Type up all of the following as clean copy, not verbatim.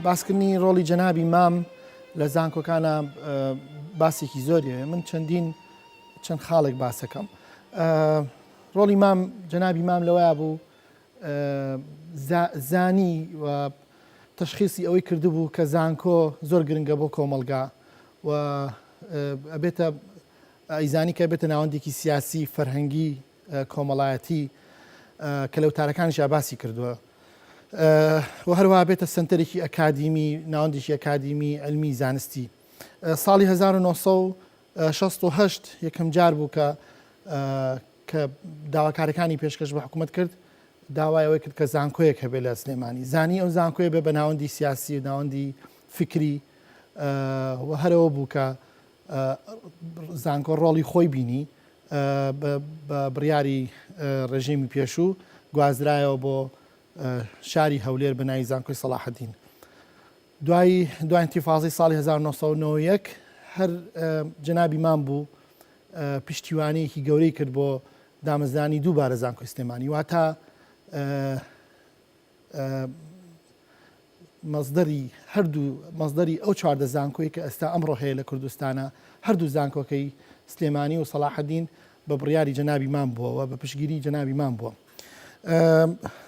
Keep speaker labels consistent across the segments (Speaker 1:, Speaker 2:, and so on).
Speaker 1: باسکردنی ڕۆڵی جەنابی مام لە زانکۆکانە باسێکی زۆری هەیە من چەندین چەند خاڵێک باسەکەم ڕۆڵی مام جەنابی مام لەوەیا بوو زانی و تەشخیسی ئەوەی کردبوو کە زانکۆ زۆر گرنگە بۆ کۆمەڵگا و ئەبێتە ئەیزانی کە بێتە ناوەندێکی سیاسی فەرهەنگی کۆمەڵایەتی کە لە وتارەکانیشا باسی کردووە و هەروەها بێتە سەنتەرێکی ئەکادیمی ناوەندێکی ئەکادیمی علمی زانستی ساڵی 1968 یەکەم جار بوو کە کە داواکارەکانی پێشکەش بە حکوومەت کرد داوای ئەوەی کرد کە زانکۆیەک هەبێت لە سلێمانی زانی ئەو زانکۆیە بێ بە ناوەندی سیاسی و ناوەندی فکری و هەرەوە بوو کە زانکۆ ڕۆڵی خۆی بینی بە بڕیاری ڕێژیمی پێشوو گوازرایەوە بۆ شاری هەولێر بە ناوی زانکۆی سەڵاحەدین. دوای دوای ئینتیفازەی ساڵی 1991 هەر جەنابی مام بوو پشتیوانیەکی گەورەی کرد بۆ دامەزرانی دووبارە زانکۆی سلێمانی واتە مەسدەری هەردوو مەسدەری ئەو 14 زانکۆی کە ئێستا ئەمڕۆ هەیە لە کوردستانە هەردوو زانکۆکەی سلێمانی و سەڵاحەدین بە بڕیاری جەنابی مام بووە و بە پشگیری جەنابی مام بووە.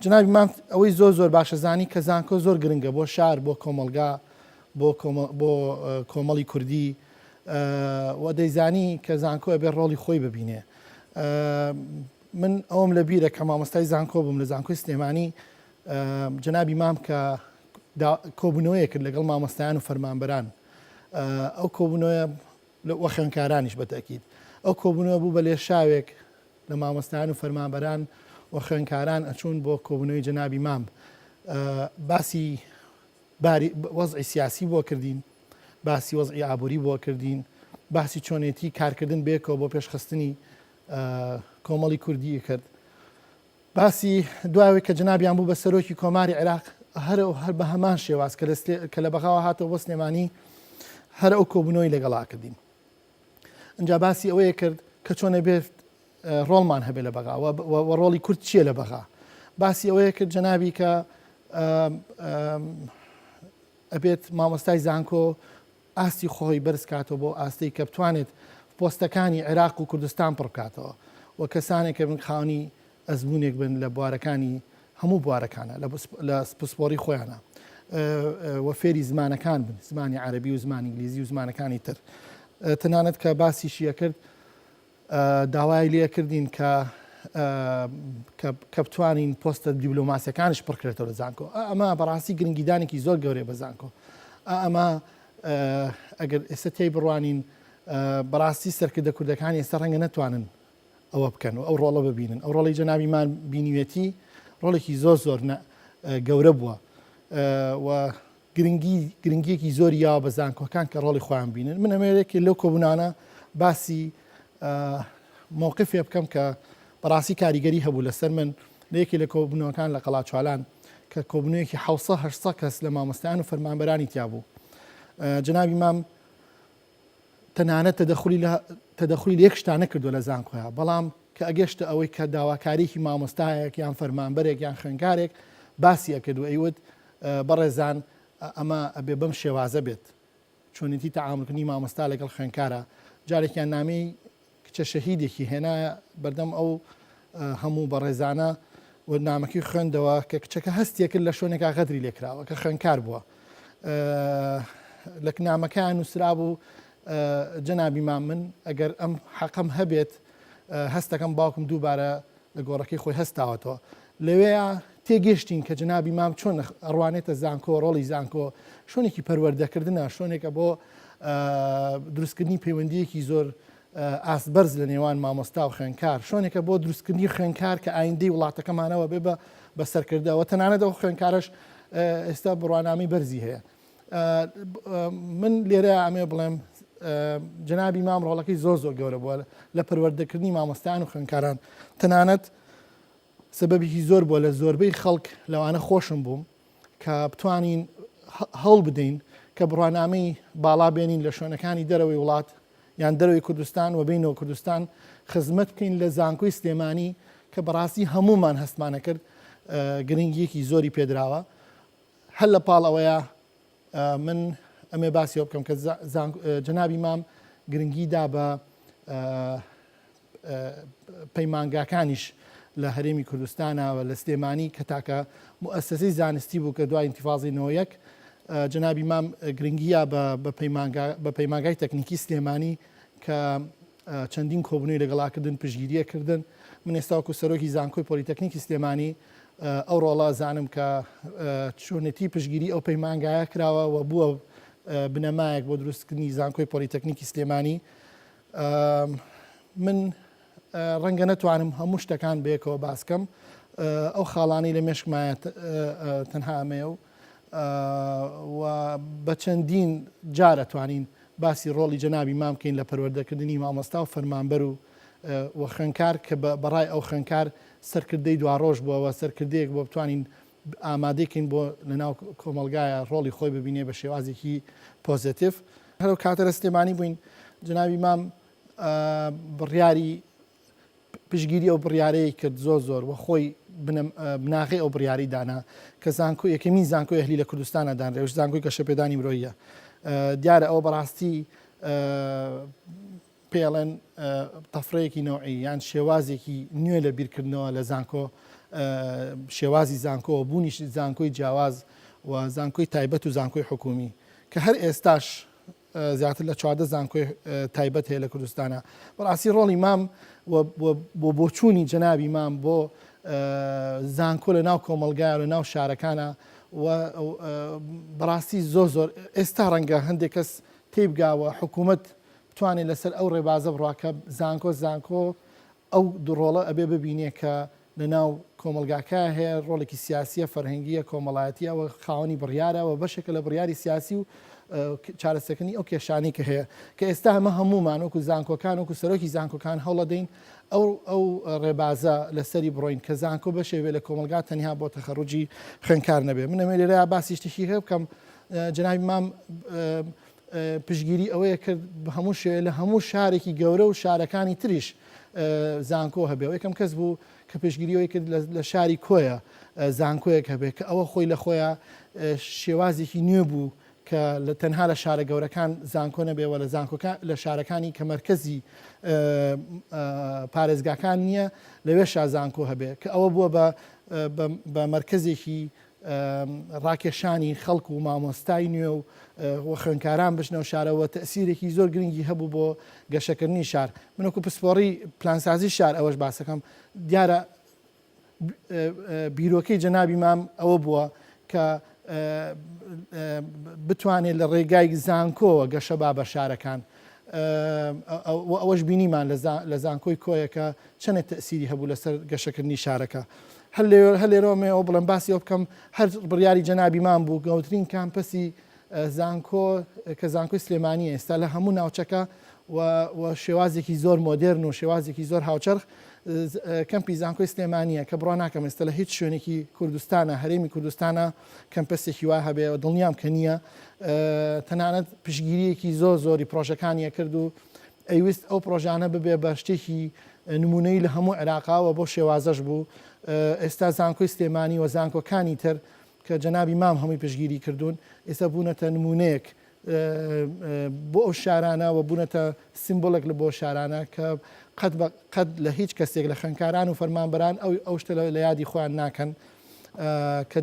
Speaker 1: جەنابی مام ئەوەی زۆر زۆر باشە زانی کە زانکۆ زۆر گرنگە بۆ شار بۆ کۆمەڵگا بۆ بۆ کۆمەڵی کوردی و دەیزانی کە زانکۆ ئەبێ ڕۆڵی خۆی ببینێ من ئەوم لە بیرە کە مامۆستای زانکۆ بووم لە زانکۆی سلێمانی جەنابی مام کە کۆبوونەوەیە کرد لەگەڵ مامۆستایان و فەرمانبەران ئەو کۆبوونەوەیە وە خوێنکارانیش بەتەکیید ئەو کۆبوونەوە بوو بە لێشاوێک لە مامۆستایان و فەرمانبەران و خوێنکاران ئەچوون بۆ کۆبوونەوەی جەنابی مام باسی باری وەزعی سیاسی بۆ کردین باسی وەزعی ئابووری بۆ کردین باسی چۆنێتی کارکردن بێکەوە بۆ پێشخستنی کۆمەڵی کوردی کرد. باسی دوای ئەوەی کە جەنابیان بوو بە سەرۆکی کۆماری عێراق هەر هەر بە هەمان شێواز کە لە کە لە بەغاوە هاتەوە بۆ سلێمانی هەر ئەو کۆبوونەوەی لەگەڵا کردین. ئینجا باسی ئەوەیە کرد کە چۆن ئەبێت ڕۆڵمان هەبێت لە بەغا و ڕۆڵی کورد چییە لە بەغا. باسی ئەوەیە کرد جەنابی کە ئەبێت مامۆستای زانکۆ ئاستی خۆی بەرز کاتەوە بۆ ئاستەی کە بتوانێت پۆستەکانی عێراق و کوردستان پڕ بکاتەوە و کەسانێک کە بن خاوەنی ئەزموونێک بن لە بوارەکانی هەموو بوارەکانە لە پسپۆڕی خۆیانە و فێری زمانەکان بن زمانی عەرەبی و زمانی ئینگلیزی و زمانەکانی تر تەنانەت کە باسیشی ئەکرد داوای لێ کردین کە کە بتوانین پۆستە دیبلۆماسیەکانیش پڕکرێتەوە لە زانکۆ ئەمە بەڕاستی گرنگیدانێکی زۆر گەورەیە بە زانکۆ ئەمە ئەگەر ئێستا تێی بڕوانین بەڕاستی سەرکردە کوردەکانی ئێستا ڕەنگە نەتوانن ئەوە بکەن و ئەو ڕۆڵە ببینن ئەو ڕۆڵی جەنابیمان بینیوێتی ڕۆڵێکی زۆر زۆر گەورە بووە و گرنگی گرنگیەکی زۆری یاوە بە زانکۆکان کە ڕۆڵی خۆیان بینن من ئەمەوێت یەکێ لەو کۆبوونانە باسی مەوقفێ بکەم کە بەڕاستی کاریگەری هەبوو لەسەر من لە یەکێ لە کۆبوونەوەکان لە قەڵاچوالان کە کۆبوونەوەیەکی 700 800 کەس لە مامۆستایان و فەرمانبەرانی تیا بوو جەنابی مام تەنانەت تەدەخولی لە تەدەخولی لە یەک شتا نەکردووە لە زانکۆیا بەڵام کە ئەگەشتە ئەوەی کە داواکاریی مامۆستایەک یان فەرمانبەرێک یان خوێنکارێک باسی ئەکرد و ئەیوت بەڕێزان ئەمە ئەبێ بەم شێوازە بێت چۆنێتی تەعامولکردنی مامۆستا لەگەڵ خوێنکارا جارێکیان نامەی کچە شەهیدێکی هێنایە بەردەم ئەو هەموو بەڕێزانە و نامەکەی خوێندەوە کە کچەکە هەستیە کرد لە شوێنێکا غەدری لێکراوە کە خوێنکار بووە لە نامەکەیان نووسرابوو جەنابی مام من ئەگەر ئەم حەقەم هەبێت هەستەکەم باوکم دووبارە لە گۆڕەکەی خۆی هەستاوەتەوە. لەوێیا تێگەشتین کە جەنابی مام چۆن ئەڕوانێتە زانکۆ، ڕۆڵی زانکۆ شوێنێکی پەروەردەکردنە، شوێنێکە بۆ دروستکردنی پەیوەندییەکی زۆر ئاست بەرز لە نێوان مامۆستا و خوێندکار، شوێنێکە بۆ دروستکردنی خوێندکار کە ئایندەی وڵاتەکەمانەوە بێ بە سەرکردە و تەنانەت ئەو خوێندکارەش ئێستا بڕوانامەی بەرزی هەیە. من لێرە ئەمێ بڵێم جەنابی مام ڕۆڵەکەی زۆر زۆر گەورە بووە لە پەروەردەکردنی مامۆستایان و خوێندکاران تەنانەت سەبەبێکی زۆر بووە لە زۆربەی خەڵک لەوانە خۆشم بووم کە بتوانین هەوڵ بدەین کە بڕوانامەی باڵا بێنین لە شوێنەکانی دەرەوەی وڵات یان دەرەوەی کوردستان و بینەوە کوردستان خزمەت بکەین لە زانکۆی سلێمانی کە بەڕاستی هەمومان هەستمانە کرد گرنگیەکی زۆری پێدراوە هەر لە پاڵ ئەوەیا من ئەمێ باسی ئەوە بکەم کە جەنابی مام گرنگی دا بە پەیمانگاکانیش لە هەرێمی کوردستانە و لە سلێمانی کە تاکە موئەسەسەی زانستی بوو کە دوای ئینتیفازی 91 جەنابی مام گرنگییا بە پەیمانگای تەکنیکی سلێمانی کە چەندین کۆبوونەوەی لەگەڵا کردن، پشتگیریی کردن. من ئێستا وەکو سەرۆکی زانکۆی پۆلیتەکنیکی سلێمانی ئەو ڕۆڵە ئەزانم کە چۆنێتی پشتگیری ئەو پەیمانگایە کراوە و بووە بنەمایەک بۆ دروستکردنی زانکۆی پۆلیتەکنیکی سلێمانی. من ڕەنگە نەتوانم هەموو شتەکان بەیەکەوە باس کەم، ئەو خاڵانەی لە مێشکمایە تەنها ئەمەیە و و بە چەندین جار ئەتوانین باسی ڕۆڵی جەنابی مام بکەین لە پەروەردەکردنی مامۆستا و فەرمانبەر و و خوێندکار کە بە ڕای ئەو خوێندکار سەرکردەی دواڕۆژ بووە و سەرکردەیەک بۆ بتوانین ئامادەی کەین بۆ لەناو کۆمەڵگایە ڕۆڵی خۆی ببینێ بە شێوازێکی پۆزەتیڤ. هەر ئەو کاتە لە سلێمانی بووین جەنابی مام بڕیاری پشتگیری ئەو بڕیارەی کرد زۆر زۆر و خۆی بناغەی ئەو بڕیارەی دانا کە زانکۆ یەکەمین زانکۆی ئەهلی لە کوردستانە دانرێ ئەوش زانکۆی گەشەپێدانی مرۆییە دیارە ئەوە بەڕاستی پێڵێن تەفرەیەکی نەوعی یان شێوازێکی نوێ لە بیرکردنەوە لە زانکۆ شێوازی زانکۆ بوونیش زانکۆی جیاواز و زانکۆی تایبەت و زانکۆی حکومی کە هەر ئێستاش زیاتر لە 14 زانکۆی تایبەت هەیە لە کوردستانە بەڕاستی ڕۆڵی مام بۆ بۆچوونی جەنابی مام بۆ زانکۆ لە ناو کۆمەلگای لە ناو شارەکانە و بەڕاستی زۆر زۆر ئێستا ڕەنگە هەندێک کەس تێبگاوە حکوومەت بتوانێت لەسەر ئەو ڕێبازە بڕوا کە زانکۆ زانکۆ ئەو دو ڕۆڵە ئەبێ ببینێ کە لە ناو کۆمەڵگاکە هەیە، ڕۆڵێکی سیاسیە، فەرهەنگیە، کۆمەڵایەتیە و خاوەنی بڕیارە و بەشێکە لە بڕیاری سیاسی و چارەسەکردنی ئەو کێشانەی کە هەیە کە ئێستا ئەمە هەموومان وەکو زانکۆکان وەکو سەرۆکی زانکۆکان هەوڵەدەین ئەو ئەو ڕێبازە لەسەری بڕۆین کە زانکۆ بەشێ بێ لە کۆمەڵگا تەنها بۆ تەخەڕوجی خوێندکار نەبێ. من ئەمەوێ لێرە باسی شتێکی بکەم جەنابی مام پشتگیری ئەوەیە کرد بە هەموو شێوەیە لە هەموو شارێکی گەورە و شارەکانی تریش زانکۆ هەبێ و یەکەم کەس بوو کە پشتگیری ئەوەی کرد لە شاری کۆیە زانکۆیەک هەبێ کە ئەوە خۆی لە خۆیان شێوازێکی نوێ بوو کە لە تەنها لە شارە گەورەکان زانکۆ نەبێ و لە زانکۆکە لە شارەکانی کە مەرکەزی پارێزگاکان نییە لەوێشا زانکۆ هەبێ کە ئەوە بووە بە بە مەرکەزێکی ڕاکێشانی خەڵک و مامۆستای نوێ و و خوێندکاران بچنەوە شارەوە تەئسیرێکی زۆر گرنگی هەبوو بۆ گەشەکردنی شار. من وەکو پسپۆڕی پلانسازی شار ئەوەش باسەکەم دیارە بیرۆکەی جەنابی مام ئەوە بووە کە بتوانێت لە ڕێگای زانکۆوە گەشە با بە شارەکان ئەوەش بینیمان لە زانکۆی کۆیەکە چەندێک تەئسیری هەبوو لەسەر گەشەکردنی شارەکە. هەر لێ هەر لێرەوە مەیەوە بڵێم باسی ئەوە بکەم هەر بڕیاری جەنابی مام بوو گەورەترین کامپەسی زانکۆ کە زانکۆی سلێمانییە ئێستا لە هەموو ناوچەکە و و شێوازێکی زۆر مۆدێرن و شێوازێکی زۆر هاوچەرخ کەمپی زانکۆی سلێمانییە کە بڕوا ناکەم ئێستا لە هیچ شوێنێکی کوردستانە هەرێمی کوردستانە کەمپەسێکی وا هەبێ و دڵنیام کە نییە تەنانەت پشتگیرییەکی زۆر زۆری پرۆژەکانی ئەکرد و ئەیویست ئەو پڕۆژانە ببێ بە شتێکی نموونەیی لە هەموو عێراقا و بەو شێوازەش بوو. ئێستا زانکۆی سلێمانی و زانکۆکانی تر کە جەنابی مام هەمووی پشتگیری کردوون، ئێستا بوونەتە نموونەیەک بۆ ئەو شارانە و بوونەتە سیمبوڵێک لە بۆ شارانە کە قەت بە قەت لە هیچ کەسێک لە خوێندکاران و فەرمانبەران ئەو ئەو شتە لە یادی خۆیان ناکەن کە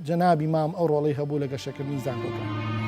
Speaker 1: جەنابی مام ئەو ڕۆڵەی هەبوو لە گەشەکردنی زانکۆکان.